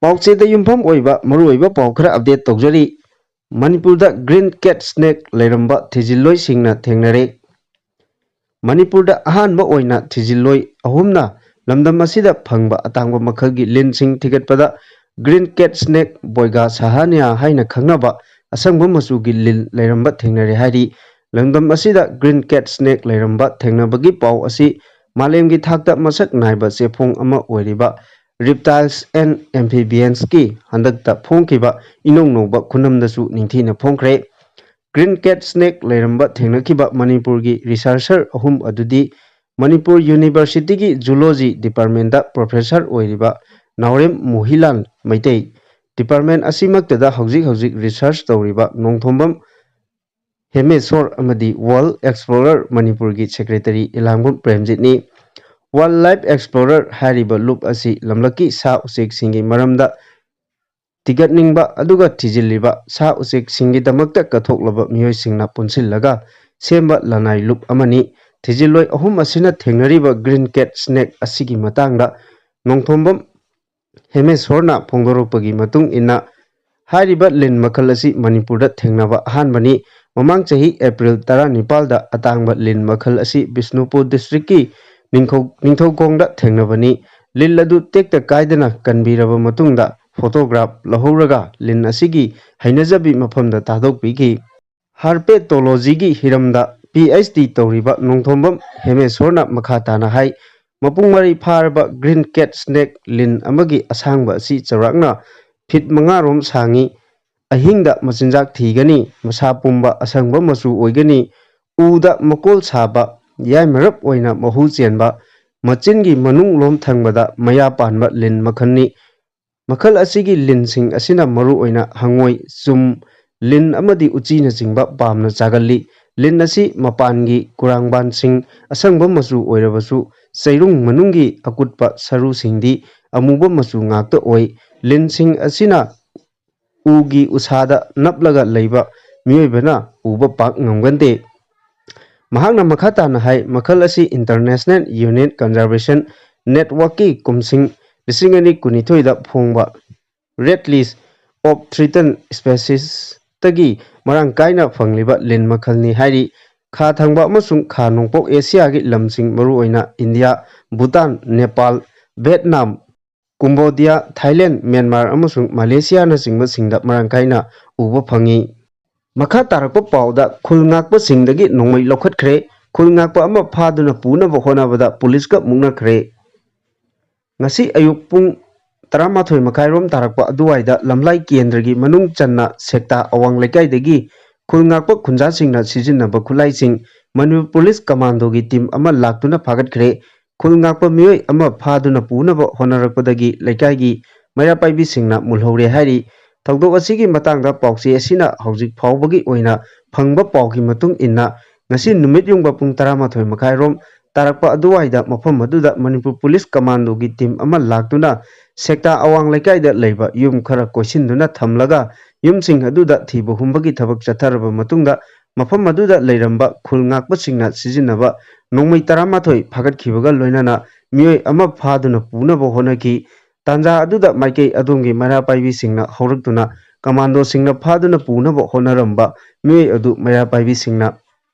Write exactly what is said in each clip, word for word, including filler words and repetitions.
ꯄꯥꯎꯆꯦꯗ ꯌꯨꯝꯐꯝ ꯑꯣꯏꯕ ꯃꯔꯨꯑꯣꯏꯕ ꯄꯥꯎ ꯈꯔ ꯑꯞꯗꯦꯠ ꯇꯧꯖꯔꯤ꯫ ꯃꯅꯤꯄꯨꯔꯗ green cat snake ꯂꯩꯔꯝꯕ ꯊꯤꯖꯤꯜꯂꯣꯏꯁꯤꯡꯅ ꯊꯦꯡꯅꯔꯦ꯫ ꯃꯅꯤꯄꯨꯔꯗ ꯑꯍꯥꯟꯕ ꯑꯣꯏꯅ ꯊꯤꯖꯤꯜꯂꯣꯏ ꯑꯍꯨꯝꯅ ꯂꯝꯗꯝ ꯑꯁꯤꯗ ꯐꯪꯕ ꯑꯇꯥꯡꯕ ꯃꯈꯜꯒꯤ ꯂꯤꯟꯁꯤꯡ ꯊꯤꯒꯠꯄꯗ green cat snake, ꯕꯣꯏꯒꯥ ꯁꯍꯥꯅꯤꯌꯥ ꯍꯥꯏꯅ ꯈꯪꯅꯕ ꯑꯁꯪꯕ ꯃꯆꯨꯒꯤ ꯂꯤꯟ ꯂꯩꯔꯝꯕ ꯊꯦꯡꯅꯔꯦ ꯍꯥꯏꯔꯤ꯫ ꯂꯝꯗꯝ ꯑꯁꯤꯗ green cat snake ꯂꯩꯔꯝꯕ ꯊꯦꯡꯅꯕꯒꯤ ꯄꯥꯎ ꯑꯁꯤ ꯃꯥꯂꯦꯝꯒꯤ ꯊꯥꯛꯇ ꯃꯁꯛ ꯅꯥꯏꯕ ꯆꯦꯐꯣꯡ ꯑꯃ ꯑꯣꯏꯔꯤꯕ Reptiles and Amphibiansꯀꯤ ꯍꯟꯗꯛꯇ ꯐꯣꯡꯈꯤꯕ ꯏꯅꯧ ꯅꯧꯕ ꯈꯨꯅꯝꯗꯁꯨ ꯅꯤꯡꯊꯤꯅ ꯐꯣꯡꯈ꯭ꯔꯦ꯫ Green cat snake ꯂꯩꯔꯝꯕ ꯊꯦꯡꯅꯈꯤꯕ ꯃꯅꯤꯄꯨꯔꯒꯤ researcher ꯑꯍꯨꯝ ꯑꯗꯨꯗꯤ ꯃꯅꯤꯄꯨꯔ Universityꯒꯤ Zoology Departmentꯇ professor ꯑꯣꯏꯔꯤꯕ ꯅꯥꯎꯔꯦꯝ ꯃꯣꯍꯤꯂꯥꯜ ꯃꯩꯇꯩ, department ꯑꯁꯤꯃꯛꯇꯗ ꯍꯧꯖꯤꯛ ꯍꯧꯖꯤꯛ research ꯇꯧꯔꯤꯕ ꯅꯣꯡꯊꯣꯝꯕꯝ ꯍꯦꯃꯦꯁꯣꯔ ꯑꯃꯗꯤ World Explorer ꯃꯅꯤꯄꯨꯔꯒꯤ secretary ꯏꯂꯥꯡꯕꯝ ꯄ꯭ꯔꯦꯝꯖꯤꯠꯅꯤ꯫ Wildlife Explorer ꯍꯥꯏꯔꯤꯕ ꯂꯨꯞ ꯑꯁꯤ ꯂꯝꯂꯛꯀꯤ ꯁꯥ ꯎꯆꯦꯛꯁꯤꯡꯒꯤ ꯃꯔꯝꯗ ꯊꯤꯒꯠꯅꯤꯡꯕ ꯑꯗꯨꯒ ꯊꯤꯖꯤꯜꯂꯤꯕ ꯁꯥ ꯎꯆꯦꯛꯁꯤꯡꯒꯤꯗꯃꯛꯇ ꯀꯠꯊꯣꯛꯂꯕ ꯃꯤꯑꯣꯏꯁꯤꯡꯅ ꯄꯨꯟꯁꯤꯜꯂꯒ ꯁꯦꯝꯕ ꯂꯅꯥꯏ ꯂꯨꯞ ꯑꯃꯅꯤ꯫ ꯊꯤꯖꯤꯜꯂꯣꯏ ꯑꯍꯨꯝ ꯑꯁꯤꯅ ꯊꯦꯡꯅꯔꯤꯕ green cat snake ꯑꯁꯤꯒꯤ ꯃꯇꯥꯡꯗ ꯅꯣꯡꯊꯣꯝꯕꯝ ꯍꯦꯃꯦꯁꯣꯔꯅ ꯐꯣꯡꯗꯣꯔꯛꯄꯒꯤ ꯃꯇꯨꯡ ꯏꯟꯅ, ꯍꯥꯏꯔꯤꯕ ꯂꯤꯟ ꯃꯈꯜ ꯑꯁꯤ ꯃꯅꯤꯄꯨꯔꯗ ꯊꯦꯡꯅꯕ ꯑꯍꯥꯟꯕꯅꯤ꯫ ꯃꯃꯥꯡ ꯆꯍꯤ April ꯇꯔꯥꯅꯤꯄꯥꯜꯗ ꯑꯇꯥꯡꯕ ꯂꯤꯟ ꯃꯈꯜ ꯑꯁꯤ ꯕꯤꯁꯅꯨꯄꯨꯔ districtꯀꯤ ꯅꯤꯡꯊꯧ-, ꯅꯤꯡꯊꯧꯈꯣꯡꯗ ꯊꯦꯡꯅꯕꯅꯤ꯫ ꯂꯤꯟ ꯑꯗꯨ ꯇꯦꯛꯇ ꯀꯥꯏꯗꯅ ꯀꯟꯕꯤꯔꯕ ꯃꯇꯨꯡꯗ photograph ꯂꯧꯍꯧꯔꯒ ꯂꯤꯟ ꯑꯁꯤꯒꯤ ꯍꯩꯅꯖꯕꯤ ꯃꯐꯝꯗ ꯊꯥꯗꯣꯛꯄꯤꯈꯤ꯫ Herpetologyꯒꯤ ꯍꯤꯔꯝꯗ PhD ꯇꯧꯔꯤꯕ ꯅꯣꯡꯊꯣꯝꯕꯝ ꯍꯦꯃꯦꯁꯣꯔꯅ ꯃꯈꯥ ꯇꯥꯅ ꯍꯥꯏ, ꯃꯄꯨꯡ ꯃꯔꯩ ꯐꯥꯔꯕ green cat snake ꯂꯤꯟ ꯑꯃꯒꯤ ꯑꯁꯥꯡꯕ ꯑꯁꯤ ꯆꯥꯎꯔꯥꯛꯅ feet ꯃꯉꯥ ꯔꯣꯝ ꯁꯥꯡꯏ꯫ ꯑꯍꯤꯡꯗ ꯃꯆꯤꯟꯖꯥꯛ ꯊꯤꯒꯅꯤ꯫ ꯃꯁꯥ ꯄꯨꯝꯕ ꯑꯁꯪꯕ ꯃꯆꯨ ꯑꯣꯏꯒꯅꯤ꯫ ꯎꯗ ꯃꯀꯣꯜ ꯁꯥꯕ, ꯌꯥꯏꯃꯔꯞ ꯑꯣꯏꯅ ꯃꯍꯨ ꯆꯦꯟꯕ, ꯃꯆꯤꯟꯒꯤ ꯃꯅꯨꯡ ꯂꯣꯝ ꯊꯪꯕꯗ ꯃꯌꯥ ꯄꯥꯟꯕ ꯂꯤꯟ ꯃꯈꯜꯅꯤ꯫ ꯃꯈꯜ ꯑꯁꯤꯒꯤ ꯂꯤꯟꯁꯤꯡ ꯑꯁꯤꯅ ꯃꯔꯨꯑꯣꯏꯅ ꯍꯉꯣꯏ, ꯆꯨꯝ, ꯂꯤꯟ ꯑꯃꯗꯤ ꯎꯆꯤꯅꯆꯤꯡꯕ ꯄꯥꯝꯅ ꯆꯥꯒꯜꯂꯤ꯫ ꯂꯤꯟ ꯑꯁꯤ ꯃꯄꯥꯟꯒꯤ ꯀꯨꯔꯥꯡꯕꯥꯟꯁꯤꯡ ꯑꯁꯪꯕ ꯃꯆꯨ ꯑꯣꯏꯔꯕꯁꯨ, ꯆꯩꯔꯨꯡ ꯃꯅꯨꯡꯒꯤ ꯑꯀꯨꯠꯄ ꯁꯔꯨꯁꯤꯡꯗꯤ ꯑꯃꯨꯕ ꯃꯆꯨ ꯉꯥꯛꯇ ꯑꯣꯏ꯫ ꯂꯤꯟꯁꯤꯡ ꯑꯁꯤꯅ ꯎꯒꯤ ꯎꯁꯥꯗ ꯅꯞꯂꯒ ꯂꯩꯕ ꯃꯤꯑꯣꯏꯕꯅ ꯎꯕ ꯄꯥꯛ ꯉꯝꯒꯟꯗꯦ꯫ ꯃꯍꯥꯛꯅ ꯃꯈꯥ ꯇꯥꯅ ꯍꯥꯏ, ꯃꯈꯜ ꯑꯁꯤ International Unit Conservation Networkꯀꯤ ꯀꯨꯝꯁꯤꯡ ꯂꯤꯁꯤꯡ ꯑꯅꯤ ꯀꯨꯟꯅꯤꯊꯣꯏꯗ ꯐꯣꯡꯕ Red List of Threatened Speciestꯒꯤ ꯃꯔꯥꯡ ꯀꯥꯏꯅ ꯐꯪꯂꯤꯕ ꯂꯤꯟ ꯃꯈꯜꯅꯤ ꯍꯥꯏꯔꯤ꯫ ꯈꯥ ꯊꯪꯕ ꯑꯃꯁꯨꯡ ꯈꯥ ꯅꯣꯡꯄꯣꯛ ꯑꯦꯁꯤꯌꯥꯒꯤ ꯂꯝꯁꯤꯡ, ꯃꯔꯨꯑꯣꯏꯅ India, Bhutan, Nepal, Vietnam, Cambodia, Thailand, Myanmar ꯑꯃꯁꯨꯡ ꯃꯂꯦꯁꯤꯌꯥꯅꯆꯤꯡꯕꯁꯤꯡꯗ ꯃꯔꯥꯡ ꯀꯥꯏꯅ ꯎꯕ ꯐꯪꯏ꯫ ꯃꯈꯥ ꯇꯥꯔꯛꯄ ꯄꯥꯎꯗ ꯈꯨꯜ ꯉꯥꯛꯄꯁꯤꯡꯗꯒꯤ ꯅꯣꯡꯃꯩ ꯂꯧꯈꯠꯈ꯭ꯔꯦ꯫ ꯈꯨꯜ ꯉꯥꯛꯄ ꯑꯃ ꯐꯥꯗꯨꯅ ꯄꯨꯅꯕ ꯍꯣꯠꯅꯕꯗ ꯄꯨꯂꯤꯁꯀ ꯃꯨꯛꯅꯈ꯭ꯔꯦ꯫ ꯉꯁꯤ ꯑꯌꯨꯛ ꯄꯨꯡ ꯇꯔꯥꯃꯥꯊꯣꯏ ꯃꯈꯥꯏꯔꯣꯝ ꯇꯥꯔꯛꯄ ꯑꯗꯨꯋꯥꯏꯗ ꯂꯝꯂꯥꯏ ꯀꯦꯟꯗ꯭ꯔꯒꯤ ꯃꯅꯨꯡ ꯆꯟꯅ ꯁꯦꯛꯇꯥ ꯑꯋꯥꯡ ꯂꯩꯀꯥꯏꯗꯒꯤ ꯈꯨꯜ ꯉꯥꯛꯄ ꯈꯨꯟꯖꯥꯁꯤꯡꯅ ꯁꯤꯖꯤꯟꯅꯕ ꯈꯨꯠꯂꯥꯏꯁꯤꯡ ꯃꯅꯤꯄꯨꯔ ꯄꯨꯂꯤꯁ ꯀꯃꯥꯟꯗꯣꯒꯤ ꯇꯤꯝ ꯑꯃ ꯂꯥꯛꯇꯨꯅ ꯐꯥꯒꯠꯈ꯭ꯔꯦ꯫ ꯈꯨꯜ ꯉꯥꯛꯄ ꯃꯤꯑꯣꯏ ꯑꯃ ꯐꯥꯗꯨꯅ ꯄꯨꯅꯕ ꯍꯣꯠꯅꯔꯛꯄꯗꯒꯤ ꯂꯩꯀꯥꯏꯒꯤ ꯃꯩꯔꯥ ꯄꯥꯏꯕꯤꯁꯤꯡꯅ ꯃꯨꯜꯍꯧꯔꯦ ꯍꯥꯏꯔꯤ꯫ ꯊꯧꯗꯣꯛ ꯑꯁꯤꯒꯤ ꯃꯇꯥꯡꯗ ꯄꯥꯎꯆꯦ ꯑꯁꯤꯅ ꯍꯧꯖꯤꯛ ꯐꯥꯎꯕꯒꯤ ꯑꯣꯏꯅ ꯐꯪꯕ ꯄꯥꯎꯒꯤ ꯃꯇꯨꯡ ꯏꯟꯅ, ꯉꯁꯤ ꯅꯨꯃꯤꯠ ꯌꯨꯡꯕ ꯄꯨꯡ ꯇꯔꯥꯃꯥꯊꯣꯏ ꯃꯈꯥꯏꯔꯣꯝ ꯇꯥꯔꯛꯄ ꯑꯗꯨꯋꯥꯏꯗ ꯃꯐꯝ ꯑꯗꯨꯗ ꯃꯅꯤꯄꯨꯔ ꯄꯨꯂꯤꯁ ꯀꯃꯥꯟꯗꯣꯒꯤ ꯇꯤꯝ ꯑꯃ ꯂꯥꯛꯇꯨꯅ ꯁꯦꯛꯇꯥ ꯑꯋꯥꯡ ꯂꯩꯀꯥꯏꯗ ꯂꯩꯕ ꯌꯨꯝ ꯈꯔ ꯀꯣꯏꯁꯤꯟꯗꯨꯅ ꯊꯝꯂꯒ ꯌꯨꯝꯁꯤꯡ ꯑꯗꯨꯗ ꯊꯤꯕ ꯍꯨꯝꯕꯒꯤ ꯊꯕꯛ ꯆꯠꯊꯔꯕ ꯃꯇꯨꯡꯗ, ꯃꯐꯝ ꯑꯗꯨꯗ ꯂꯩꯔꯝꯕ ꯈꯨꯜ ꯉꯥꯛꯄꯁꯤꯡꯅ ꯁꯤꯖꯤꯟꯅꯕ ꯅꯣꯡꯃꯩ ꯇꯔꯥꯃꯥꯊꯣꯏ ꯐꯥꯒꯠꯈꯤꯕꯒ ꯂꯣꯏꯅꯅ ꯃꯤꯑꯣꯏ ꯑꯃ ꯐꯥꯗꯨꯅ ꯄꯨꯅꯕ ꯍꯣꯠꯅꯈꯤ꯫ ꯇꯥꯟꯖꯥ ꯑꯗꯨꯗ ꯃꯥꯏꯀꯩ ꯑꯗꯣꯝꯒꯤ ꯃꯩꯔꯥ ꯄꯥꯏꯕꯤꯁꯤꯡꯅ ꯍꯧꯔꯛꯇꯨꯅ ꯀꯃꯥꯟꯗꯣꯁꯤꯡꯅ ꯐꯥꯗꯨꯅ ꯄꯨꯅꯕ ꯍꯣꯠꯅꯔꯝꯕ ꯃꯤꯑꯣꯏ ꯑꯗꯨ ꯃꯩꯔꯥ ꯄꯥꯏꯕꯤꯁꯤꯡꯅ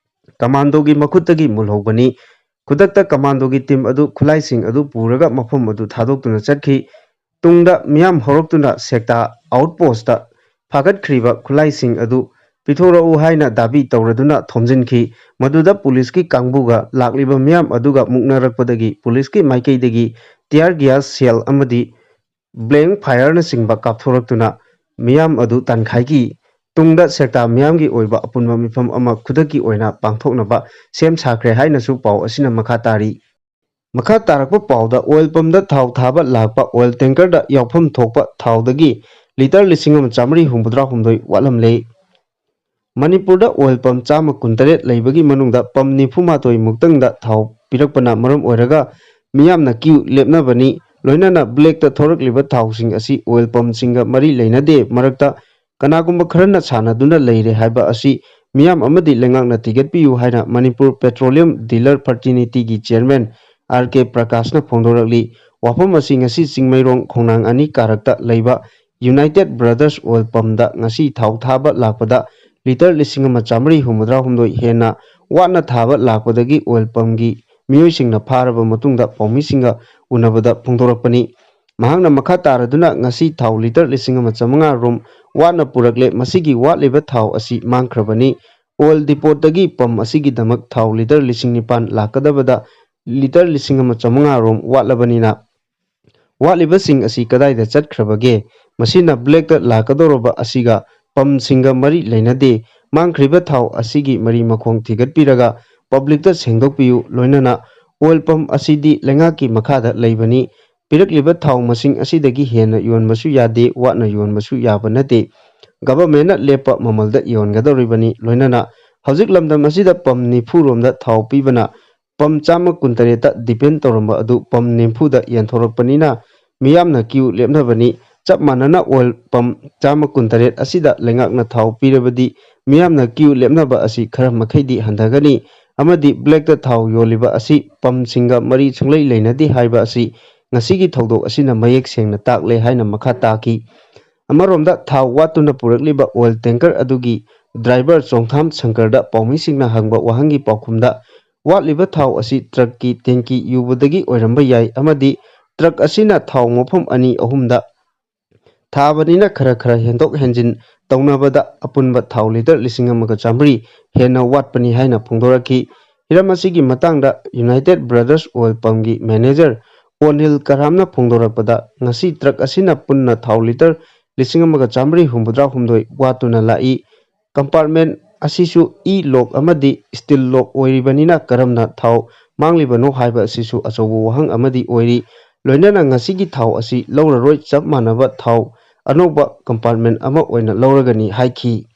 ꯀꯃꯥꯟꯗꯣꯒꯤ ꯃꯈꯨꯠꯇꯒꯤ ꯃꯨꯜꯍꯧꯕꯅꯤ꯫ ꯈꯨꯗꯛꯇ ꯀꯃꯥꯟꯗꯣꯒꯤ ꯇꯤꯝ ꯑꯗꯨ ꯈꯨꯠꯂꯥꯏꯁꯤꯡ ꯑꯗꯨ ꯄꯨꯔꯒ ꯃꯐꯝ ꯑꯗꯨ ꯊꯥꯗꯣꯛꯇꯨꯅ ꯆꯠꯈꯤ꯫ ꯇꯨꯡꯗ ꯃꯤꯌꯥꯝ ꯍꯧꯔꯛꯇꯨꯅ ꯁꯦꯛꯇꯥ ꯑꯥꯎꯠꯄꯣꯁꯇ ꯐꯥꯒꯠꯈ꯭ꯔꯤꯕ ꯈꯨꯠꯂꯥꯏꯁꯤꯡ ꯑꯗꯨ ꯄꯤꯊꯣꯔꯛꯎ ꯍꯥꯏꯅ ꯗꯥꯕꯤ ꯇꯧꯔꯗꯨꯅ ꯊꯣꯝꯖꯤꯟꯈꯤ꯫ ꯃꯗꯨꯗ ꯄꯨꯂꯤꯁꯀꯤ ꯀꯥꯡꯕꯨꯒ ꯂꯥꯛꯂꯤꯕ ꯃꯤꯌꯥꯝ ꯑꯗꯨꯒ ꯃꯨꯛꯅꯔꯛꯄꯗꯒꯤ ꯄꯨꯂꯤꯁꯀꯤ ꯃꯥꯏꯀꯩꯗꯒꯤ tear gas shell ꯑꯃꯗꯤ blank fireꯅꯆꯤꯡꯕ ꯀꯥꯞꯊꯣꯔꯛꯇꯨꯅ ꯃꯤꯌꯥꯝ ꯑꯗꯨ ꯇꯥꯟꯈꯥꯏꯈꯤ꯫ ꯇꯨꯡꯗ ꯁꯦꯛꯇꯥ ꯃꯤꯌꯥꯝꯒꯤ ꯑꯣꯏꯕ ꯑꯄꯨꯟꯕ ꯃꯤꯐꯝ ꯑꯃ ꯈꯨꯗꯛꯀꯤ ꯑꯣꯏꯅ ꯄꯥꯡꯊꯣꯛꯅꯕ ꯁꯦꯝ ꯁꯥꯈ꯭ꯔꯦ ꯍꯥꯏꯅꯁꯨ ꯄꯥꯎ ꯑꯁꯤꯅ ꯃꯈꯥ ꯇꯥꯔꯤ꯫ ꯃꯈꯥ ꯇꯥꯔꯛꯄ ꯄꯥꯎꯗ, ꯑꯣꯏꯜ ꯄꯝꯗ ꯊꯥꯎ ꯊꯥꯕ ꯂꯥꯛꯄ ꯑꯣꯏꯜ ꯇꯦꯡꯀꯔꯗ ꯌꯥꯎꯐꯝ ꯊꯣꯛꯄ ꯊꯥꯎꯗꯒꯤ ꯂꯤꯇꯔ ꯂꯤꯁꯤꯡ ꯑꯃ ꯆꯥꯃꯔꯤ ꯍꯨꯝꯐꯨꯇꯔꯥ ꯍꯨꯝꯗꯣꯏ ꯋꯥꯠꯂꯝꯂꯦ꯫ ꯃꯅꯤꯄꯨꯔꯗ ꯑꯣꯏꯜ ꯄꯝ ꯆꯥꯝꯃ ꯀꯨꯟꯇꯔꯦꯠ ꯂꯩꯕꯒꯤ ꯃꯅꯨꯡꯗ ꯄꯝ ꯅꯤꯐꯨ ꯃꯥꯊꯣꯏ ꯃꯨꯛꯇꯪꯗ ꯊꯥꯎ ꯄꯤꯔꯛꯄꯅ ꯃꯔꯝ ꯑꯣꯏꯔꯒ ꯃꯤꯌꯥꯝꯅ ꯀ꯭ꯌꯨ ꯂꯦꯞꯅꯕꯅꯤ꯫ ꯂꯣꯏꯅꯅ ꯕ꯭ꯂꯦꯛꯇ ꯊꯣꯔꯛꯂꯤꯕ ꯊꯥꯎꯁꯤꯡ ꯑꯁꯤ ꯑꯣꯏꯜ ꯄꯝꯁꯤꯡꯒ ꯃꯔꯤ ꯂꯩꯅꯗꯦ꯫ ꯃꯔꯛꯇ ꯀꯅꯥꯒꯨꯝꯕ ꯈꯔꯅ ꯁꯥꯟꯅꯗꯨꯅ ꯂꯩꯔꯦ ꯍꯥꯏꯕ ꯑꯁꯤ ꯃꯤꯌꯥꯝ ꯑꯃꯗꯤ ꯂꯩꯉꯥꯛꯅ ꯊꯤꯒꯠꯄꯤꯌꯨ ꯍꯥꯏꯅ ꯃꯅꯤꯄꯨꯔ ꯄꯦꯇ꯭ꯔꯣꯂꯤꯌꯝ ꯗꯤꯂꯔ ꯐ꯭ꯔꯇꯔꯅꯤꯇꯤꯒꯤ ꯆꯤꯌꯔꯃꯦꯟ ꯑꯥꯔ ꯀꯦ ꯄ꯭ꯔꯀꯥꯁꯅ ꯐꯣꯡꯗꯣꯔꯛꯂꯤ꯫ ꯋꯥꯐꯝ ꯑꯁꯤ ꯉꯁꯤ ꯆꯤꯡꯃꯩꯔꯣꯡ ꯈꯣꯡꯅꯥꯡ ꯑꯅꯤ ꯀꯥꯔꯛꯇ ꯂꯩꯕ United Brothers Oil Pumpꯗ ꯉꯁꯤ ꯊꯥꯎ ꯊꯥꯕ ꯂꯥꯛꯄꯗ ꯂꯤꯇꯔ ꯂꯤꯁꯤꯡ ꯑꯃ ꯆꯥꯃꯔꯤ ꯍꯨꯝꯐꯨꯇꯔꯥ ꯍꯨꯝꯗꯣꯏ ꯍꯦꯟꯅ ꯋꯥꯠꯅ ꯊꯥꯕ ꯂꯥꯛꯄꯗꯒꯤ oil pumpꯒꯤ ꯃꯤꯑꯣꯏꯁꯤꯡꯅ ꯐꯥꯔꯕ ꯃꯇꯨꯡꯗ ꯄꯥꯎꯃꯤꯁꯤꯡꯒ ꯎꯅꯕꯗ ꯐꯣꯡꯗꯣꯔꯛꯄꯅꯤ꯫ ꯃꯍꯥꯛꯅ ꯃꯈꯥ ꯇꯥꯔꯗꯨꯅ ꯉꯁꯤ ꯊꯥꯎ ꯂꯤꯇꯔ ꯂꯤꯁꯤꯡ ꯑꯃ ꯆꯥꯃꯉꯥ ꯔꯣꯝ ꯋꯥꯠꯅ ꯄꯨꯔꯛꯂꯦ, ꯃꯁꯤꯒꯤ ꯋꯥꯠꯂꯤꯕ ꯊꯥꯎ ꯑꯁꯤ ꯃꯥꯡꯈ꯭ꯔꯕꯅꯤ꯫ Oil depotꯇꯒꯤ pump ꯑꯁꯤꯒꯤꯗꯃꯛ ꯊꯥꯎ ꯂꯤꯇꯔ ꯂꯤꯁꯤꯡ ꯅꯤꯄꯥꯟ ꯂꯥꯛꯀꯗꯕꯗ ꯂꯤꯇꯔ ꯂꯤꯁꯤꯡ ꯑꯃ ꯆꯥꯃꯉꯥ ꯔꯣꯝ ꯋꯥꯠꯂꯕꯅꯤꯅ ꯋꯥꯠꯂꯤꯕꯁꯤꯡ ꯑꯁꯤ ꯀꯗꯥꯏꯗ ꯆꯠꯈ꯭ꯔꯕꯒꯦ? ꯃꯁꯤꯅ blackꯇ ꯂꯥꯛꯀꯗꯧꯔꯕ ꯑꯁꯤꯒ pumpꯁꯤꯡꯒ ꯃꯔꯤ ꯂꯩꯅꯗꯦ꯫ ꯃꯥꯡꯈ꯭ꯔꯤꯕ ꯊꯥꯎ ꯑꯁꯤꯒꯤ ꯃꯔꯤ ꯃꯈꯣꯡ ꯊꯤꯒꯠꯄꯤꯔꯒ publicꯇ ꯁꯦꯡꯗꯣꯛꯄꯤꯌꯨ꯫ ꯂꯣꯏꯅꯅ oil pump ꯑꯁꯤꯗꯤ ꯂꯩꯉꯥꯛꯀꯤ ꯃꯈꯥꯗ ꯂꯩꯕꯅꯤ꯫ ꯄꯤꯔꯛꯂꯤꯕ ꯊꯥꯎ ꯃꯁꯤꯡ ꯑꯁꯤꯗꯒꯤ ꯍꯦꯟꯅ ꯌꯣꯟꯕꯁꯨ ꯌꯥꯗꯦ, ꯋꯥꯠꯅ ꯌꯣꯟꯕꯁꯨ ꯌꯥꯕ ꯅꯠꯇꯦ꯫ Governmentꯅ ꯂꯦꯞꯄ ꯃꯃꯜꯗ ꯌꯣꯟꯒꯗꯧꯔꯤꯕꯅꯤ꯫ ꯂꯣꯏꯅꯅ ꯍꯧꯖꯤꯛ ꯂꯝꯗꯝ ꯑꯁꯤꯗ pump ꯅꯤꯐꯨ ꯔꯣꯝꯗ ꯊꯥꯎ ꯄꯤꯕꯅ pump ꯆꯥꯝꯃ ꯀꯨꯟꯇꯔꯦꯠꯇ depend ꯇꯧꯔꯝꯕ ꯑꯗꯨ pump ꯅꯤꯐꯨꯗ ꯌꯦꯟꯊꯣꯔꯛꯄꯅꯤꯅ ꯃꯤꯌꯥꯝꯅ queue ꯂꯦꯞꯅꯕꯅꯤ꯫ ꯆꯞ ꯃꯥꯟꯅꯅ oil pump ꯆꯥꯝꯃ ꯀꯨꯟꯇꯔꯦꯠ ꯑꯁꯤꯗ ꯂꯩꯉꯥꯛꯅ ꯊꯥꯎ ꯄꯤꯔꯕꯗꯤ ꯃꯤꯌꯥꯝꯅ queue ꯂꯦꯞꯅꯕ ꯑꯁꯤ ꯈꯔ ꯃꯈꯩꯗꯤ ꯍꯟꯊꯒꯅꯤ ꯑꯃꯗꯤ blackꯇ ꯊꯥꯎ ꯌꯣꯜꯂꯤꯕ ꯑꯁꯤ pumpꯁꯤꯡꯒ ꯃꯔꯤ ꯁꯨꯡꯂꯩ ꯂꯩꯅꯗꯦ ꯍꯥꯏꯕ ꯑꯁꯤ ꯉꯁꯤꯒꯤ ꯊꯧꯗꯣꯛ ꯑꯁꯤꯅ ꯃꯌꯦꯛ ꯁꯦꯡꯅ ꯇꯥꯛꯂꯦ ꯍꯥꯏꯅ ꯃꯈꯥ ꯇꯥꯈꯤ꯫ ꯑꯃꯔꯣꯝꯗ ꯊꯥꯎ ꯋꯥꯠꯇꯨꯅ ꯄꯨꯔꯛꯂꯤꯕ oil tanker ꯑꯗꯨꯒꯤ driver ꯆꯣꯡꯊꯥꯝ ꯁꯪꯀꯔꯗ ꯄꯥꯎꯃꯤꯁꯤꯡꯅ ꯍꯪꯕ ꯋꯥꯍꯪꯒꯤ ꯄꯥꯎꯈꯨꯝꯗ ꯋꯥꯠꯂꯤꯕ ꯊꯥꯎ ꯑꯁꯤ truckꯀꯤ tanki ꯌꯨꯕꯗꯒꯤ ꯑꯣꯏꯔꯝꯕ ꯌꯥꯏ ꯑꯃꯗꯤ truck ꯑꯁꯤꯅ ꯊꯥꯎ ꯃꯐꯝ ꯑꯅꯤ ꯑꯍꯨꯝꯗ ꯊꯥꯕꯅꯤꯅ ꯈꯔ ꯈꯔ ꯍꯦꯟꯗꯣꯛ ꯍꯦꯟꯖꯤꯟ ꯇꯧꯅꯕꯗ ꯑꯄꯨꯟꯕ ꯊꯥꯎ ꯂꯤꯇꯔ ꯂꯤꯁꯤꯡ ꯑꯃꯒ ꯆꯥꯃꯔꯤ ꯍꯦꯟꯅ ꯋꯥꯠꯄꯅꯤ ꯍꯥꯏꯅ ꯐꯣꯡꯗꯣꯔꯛꯈꯤ꯫ ꯍꯤꯔꯝ ꯑꯁꯤꯒꯤ ꯃꯇꯥꯡꯗ United Brothers Oil Pumpꯀꯤ manager ꯑꯣꯅꯤꯜ ꯀꯔꯥꯝꯅ ꯐꯣꯡꯗꯣꯔꯛꯄꯗ, ꯉꯁꯤ truck ꯑꯁꯤꯅ ꯄꯨꯟꯅ ꯊꯥꯎ ꯂꯤꯇꯔ ꯂꯤꯁꯤꯡ ꯑꯃꯒ ꯆꯥꯃꯔꯤ ꯍꯨꯝꯐꯨꯇꯔꯥ ꯍꯨꯝꯗꯣꯏ ꯋꯥꯠꯇꯨꯅ ꯂꯥꯛꯏ꯫ Compartment ꯑꯁꯤꯁꯨ e lock ꯑꯃꯗꯤ steel lock ꯑꯣꯏꯔꯤꯕꯅꯤꯅ ꯀꯔꯝꯅ ꯊꯥꯎ ꯃꯥꯡꯂꯤꯕꯅꯣ ꯍꯥꯏꯕ ꯑꯁꯤꯁꯨ ꯑꯆꯧꯕ ꯋꯥꯍꯪ ꯑꯃꯗꯤ ꯑꯣꯏꯔꯤ꯫ ꯂꯣꯏꯅꯅ ꯉꯁꯤꯒꯤ ꯊꯥꯎ ꯑꯁꯤ ꯂꯧꯔꯔꯣꯏ, ꯆꯞ ꯃꯥꯟꯅꯕ ꯊꯥꯎ ꯑꯅꯧꯕ compartment ꯑꯃ ꯑꯣꯏꯅ ꯂꯧꯔꯒꯅꯤ ꯍꯥꯏꯈꯤ꯫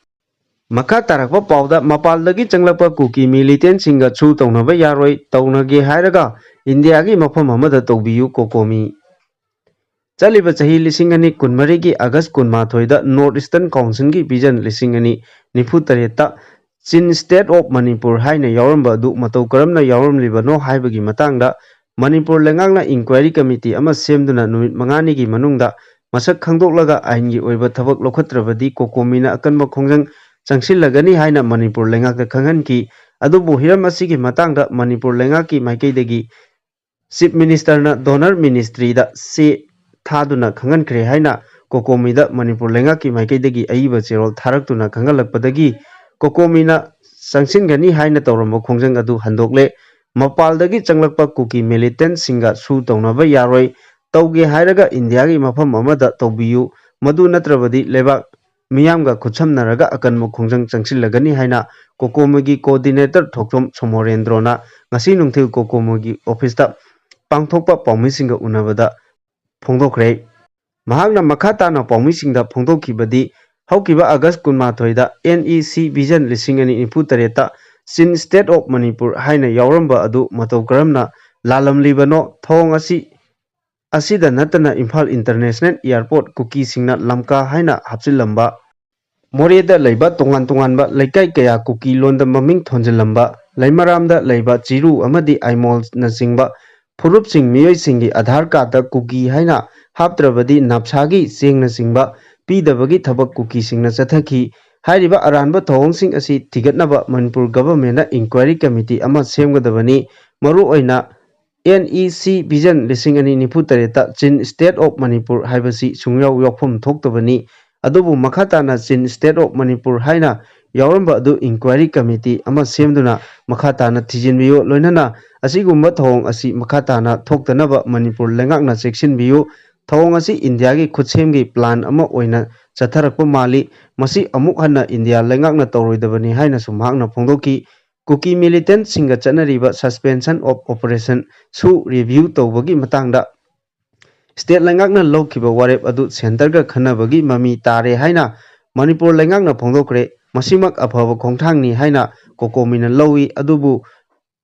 ꯃꯈꯥ ꯇꯥꯔꯛꯄ ꯄꯥꯎꯗ, ꯃꯄꯥꯟꯗꯒꯤ ꯆꯪꯂꯛꯄ ꯀꯨꯀꯤ militantꯁꯤꯡꯒ ꯁꯨ ꯇꯧꯅꯕ ꯌꯥꯔꯣꯏ, ꯇꯧꯅꯒꯦ ꯍꯥꯏꯔꯒ ꯏꯟꯗꯤꯌꯥꯒꯤ ꯃꯐꯝ ꯑꯃꯗ ꯇꯧꯕꯤꯌꯨ, COCOMI꯫ ꯆꯠꯂꯤꯕ ꯆꯍꯤ ꯂꯤꯁꯤꯡ ꯑꯅꯤ ꯀꯨꯟꯃꯔꯤꯒꯤ August ꯀꯨꯟꯃꯥꯊꯣꯏꯗ North Eastern Councilꯒꯤ vision ꯂꯤꯁꯤꯡ ꯑꯅꯤ ꯅꯤꯐꯨ ꯇꯔꯦꯠꯇ Chin State of Manipur ꯍꯥꯏꯅ ꯌꯥꯎꯔꯝꯕ ꯑꯗꯨ ꯃꯇꯧ ꯀꯔꯝꯅ ꯌꯥꯎꯔꯝꯂꯤꯕꯅꯣ ꯍꯥꯏꯕꯒꯤ ꯃꯇꯥꯡꯗ ꯃꯅꯤꯄꯨꯔ ꯂꯩꯉꯥꯛꯅ inquiry committee ꯑꯃ ꯁꯦꯝꯗꯨꯅ ꯅꯨꯃꯤꯠ ꯃꯉꯥꯅꯤꯒꯤ ꯃꯅꯨꯡꯗ ꯃꯁꯛ ꯈꯪꯗꯣꯛꯂꯒ ꯑꯥꯏꯟꯒꯤ ꯑꯣꯏꯕ ꯊꯕꯛ ꯂꯧꯈꯠꯇ꯭ꯔꯕꯗꯤ ꯀꯣꯀꯣꯃꯤꯅ ꯑꯀꯟꯕ ꯈꯣꯡꯖꯪ ꯆꯪꯁꯤꯜꯂꯒꯅꯤ ꯍꯥꯏꯅ ꯃꯅꯤꯄꯨꯔ ꯂꯩꯉꯥꯛꯇ ꯈꯪꯍꯟꯈꯤ꯫ ꯑꯗꯨꯕꯨ ꯍꯤꯔꯝ ꯑꯁꯤꯒꯤ ꯃꯇꯥꯡꯗ ꯃꯅꯤꯄꯨꯔ ꯂꯩꯉꯥꯛꯀꯤ ꯃꯥꯏꯀꯩꯗꯒꯤ ꯆꯤꯐ ꯃꯤꯅꯤꯁꯇꯔꯅ ꯗꯣꯅꯔ ꯃꯤꯅꯤꯁꯇ꯭ꯔꯤꯗ ꯆꯦ ꯊꯥꯗꯨꯅ ꯈꯪꯍꯟꯈ꯭ꯔꯦ ꯍꯥꯏꯅ ꯀꯣꯀꯣꯃꯤꯗ ꯃꯅꯤꯄꯨꯔ ꯂꯩꯉꯥꯛꯀꯤ ꯃꯥꯏꯀꯩꯗꯒꯤ ꯑꯏꯕ ꯆꯦꯔꯣꯜ ꯊꯥꯔꯛꯇꯨꯅ ꯈꯪꯍꯜꯂꯛꯄꯗꯒꯤ ꯀꯣꯀꯣꯃꯤꯅ ꯆꯪꯁꯤꯟꯒꯅꯤ ꯍꯥꯏꯅ ꯇꯧꯔꯝꯕ ꯈꯣꯡꯖꯪ ꯑꯗꯨ ꯍꯟꯗꯣꯛꯂꯦ꯫ ꯃꯄꯥꯜꯗꯒꯤ ꯆꯪꯂꯛꯄ ꯀꯨꯀꯤ ꯃꯤꯂꯤꯇꯦꯟꯠꯁꯤꯡꯒ ꯁꯨ ꯇꯧꯅꯕ ꯌꯥꯔꯣꯏ꯫ ꯇꯧꯒꯦ ꯍꯥꯏꯔꯒ ꯏꯟꯗꯤꯌꯥꯒꯤ ꯃꯐꯝ ꯑꯃꯗ ꯇꯧꯕꯤꯌꯨ, ꯃꯗꯨ ꯅꯠꯇ꯭ꯔꯕꯗꯤ ꯂꯩꯕꯥꯛ ꯃꯤꯌꯥꯝꯒ ꯈꯨꯠꯁꯝꯅꯔꯒ ꯑꯀꯟꯕ ꯈꯣꯡꯖꯪ ꯆꯪꯁꯤꯜꯂꯒꯅꯤ ꯍꯥꯏꯅ ꯀꯣꯀꯣꯃꯤꯒꯤ ꯀꯣꯑꯣꯔꯗꯤꯅꯦꯇꯔ ꯊꯣꯛꯆꯣꯝ ꯁꯣꯃꯣꯔꯦꯟꯗ꯭ꯔꯣꯅ ꯉꯁꯤ ꯅꯨꯡꯊꯤꯜ ꯀꯣꯀꯣꯃꯤꯒꯤ ꯑꯣꯐꯤꯁꯇ ꯄꯥꯡꯊꯣꯛꯄ ꯄꯥꯎꯃꯤꯁꯤꯡꯒ ꯎꯅꯕꯗ ꯐꯣꯡꯗꯣꯛꯈ꯭ꯔꯦ꯫ ꯃꯍꯥꯛꯅ ꯃꯈꯥ ꯇꯥꯅ ꯄꯥꯎꯃꯤꯁꯤꯡꯗ ꯐꯣꯡꯗꯣꯛꯈꯤꯕꯗꯤ, ꯍꯧꯈꯤꯕ ꯑꯥꯒꯁ ꯀꯨꯟꯃꯥꯊꯣꯏꯗ ꯑꯦꯟ ꯏ ꯁꯤ ꯚꯤꯖꯟ ꯂꯤꯁꯤꯡ ꯑꯅꯤ ꯅꯤꯐꯨ ꯇꯔꯦꯠꯇ ꯆꯤꯟ ꯁ꯭ꯇꯦꯠ ꯑꯣꯐ ꯃꯅꯤꯄꯨꯔ ꯍꯥꯏꯅ ꯌꯥꯎꯔꯝꯕ ꯑꯗꯨ ꯃꯇꯧ ꯀꯔꯝꯅ ꯂꯥꯜꯂꯝꯂꯤꯕꯅꯣ? ꯊꯧꯑꯣꯡ ꯑꯁꯤ ꯑꯁꯤꯗ ꯅꯠꯇꯅ ꯏꯝꯐꯥꯜ ꯏꯟꯇꯔꯅꯦꯁꯅꯦꯜ ꯑꯦꯌꯔꯄꯣꯔꯠ ꯀꯨꯀꯤꯁꯤꯡꯅ ꯂꯝꯀꯥ ꯍꯥꯏꯅ ꯍꯥꯞꯆꯤꯜꯂꯝꯕ, ꯃꯣꯔꯦꯗ ꯂꯩꯕ ꯇꯣꯉꯥꯟ ꯇꯣꯉꯥꯟꯕ ꯂꯩꯀꯥꯏ ꯀꯌꯥ ꯀꯨꯀꯤ ꯂꯣꯟꯗ ꯃꯃꯤꯡ ꯊꯣꯟꯖꯤꯜꯂꯝꯕ, ꯂꯩꯃꯔꯥꯝꯗ ꯂꯩꯕ ꯆꯤꯔꯨ ꯑꯃꯗꯤ ꯑꯥꯏꯃꯣꯜꯅꯆꯤꯡꯕ ꯐꯨꯔꯨꯞꯁꯤꯡ ꯃꯤꯑꯣꯏꯁꯤꯡꯒꯤ ꯑꯙꯥꯔ ꯀꯥꯔꯗꯇ ꯀꯨꯀꯤ ꯍꯥꯏꯅ ꯍꯥꯞꯇ꯭ꯔꯕꯗꯤ ꯅꯥꯞꯁꯥꯒꯤ ꯆꯦꯡꯅꯆꯤꯡꯕ ꯄꯤꯗꯕꯒꯤ ꯊꯕꯛ ꯀꯨꯀꯤꯁꯤꯡꯅ ꯆꯠꯊꯈꯤ꯫ ꯍꯥꯏꯔꯤꯕ ꯑꯔꯥꯟꯕ ꯊꯧꯑꯣꯡꯁꯤꯡ ꯑꯁꯤ ꯊꯤꯒꯠꯅꯕ ꯃꯅꯤꯄꯨꯔ ꯒꯚꯔꯟꯃꯦꯟꯠꯅ ꯏꯟꯀ꯭ꯋꯥꯏꯔꯤ ꯀꯃꯤꯇꯤ ꯑꯃ ꯁꯦꯝꯒꯗꯕꯅꯤ꯫ ꯃꯔꯨꯑꯣꯏꯅ ꯑꯦꯟ ꯏ ꯁꯤ ꯚꯤꯖꯟ ꯂꯤꯁꯤꯡ ꯑꯅꯤ ꯅꯤꯐꯨ ꯇꯔꯦꯠꯇ ꯆꯤꯟ ꯁ꯭ꯇꯦꯠ ꯑꯣꯐ ꯃꯅꯤꯄꯨꯔ ꯍꯥꯏꯕꯁꯤ ꯁꯨꯡꯌꯥꯎ ꯌꯥꯎꯐꯝ ꯊꯣꯛꯇꯕꯅꯤ꯫ ꯑꯗꯨꯕꯨ ꯃꯈꯥ ꯇꯥꯅ ꯆꯤꯟ ꯁ꯭ꯇꯦꯠ ꯑꯣꯐ ꯃꯅꯤꯄꯨꯔ ꯍꯥꯏꯅ ꯌꯥꯎꯔꯝꯕ ꯑꯗꯨ ꯏꯟꯀ꯭ꯋꯥꯏꯔꯤ ꯀꯃꯤꯇꯤ ꯑꯃ ꯁꯦꯝꯗꯨꯅ ꯃꯈꯥ ꯇꯥꯅ ꯊꯤꯖꯤꯟꯕꯤꯌꯨ꯫ ꯂꯣꯏꯅꯅ ꯑꯁꯤꯒꯨꯝꯕ ꯊꯧꯑꯣꯡ ꯑꯁꯤ ꯃꯈꯥ ꯇꯥꯅ ꯊꯣꯛꯇꯅꯕ ꯃꯅꯤꯄꯨꯔ ꯂꯩꯉꯥꯛꯅ ꯆꯦꯛꯁꯤꯟꯕꯤꯌꯨ꯫ ꯊꯧꯑꯣꯡ ꯑꯁꯤ ꯏꯟꯗꯤꯌꯥꯒꯤ ꯈꯨꯠꯁꯦꯝꯒꯤ ꯄ꯭ꯂꯥꯟ ꯑꯃ ꯑꯣꯏꯅ ꯆꯠꯊꯔꯛꯄ ꯃꯥꯜꯂꯤ꯫ ꯃꯁꯤ ꯑꯃꯨꯛ ꯍꯟꯅ ꯏꯟꯗꯤꯌꯥ ꯂꯩꯉꯥꯛꯅ ꯇꯧꯔꯣꯏꯗꯕꯅꯤ ꯍꯥꯏꯅꯁꯨ ꯃꯍꯥꯛꯅ ꯐꯣꯡꯗꯣꯛꯈꯤ꯫ ꯀꯨꯀꯤ ꯃꯤꯂꯤꯇꯦꯟꯠꯁꯤꯡꯒ ꯆꯠꯅꯔꯤꯕ ꯁꯁꯄꯦꯟꯁꯟ ꯑꯣꯐ ꯑꯣꯄꯔꯦꯁꯟ ꯁꯨ ꯔꯤꯚ꯭ꯌꯨ ꯇꯧꯕꯒꯤ ꯃꯇꯥꯡꯗ ꯁ꯭ꯇꯦꯠ ꯂꯩꯉꯥꯛꯅ ꯂꯧꯈꯤꯕ ꯋꯥꯔꯦꯞ ꯑꯗꯨ ꯁꯦꯟꯇꯔꯒ ꯈꯟꯅꯕꯒꯤ ꯃꯃꯤ ꯇꯥꯔꯦ ꯍꯥꯏꯅ ꯃꯅꯤꯄꯨꯔ ꯂꯩꯉꯥꯛꯅ ꯐꯣꯡꯗꯣꯛꯈ꯭ꯔꯦ꯫ ꯃꯁꯤꯃꯛ ꯑꯐꯕ ꯈꯣꯡꯊꯥꯡꯅꯤ ꯍꯥꯏꯅ ꯀꯣꯀꯣꯃꯤꯅ ꯂꯧꯏ꯫ ꯑꯗꯨꯕꯨ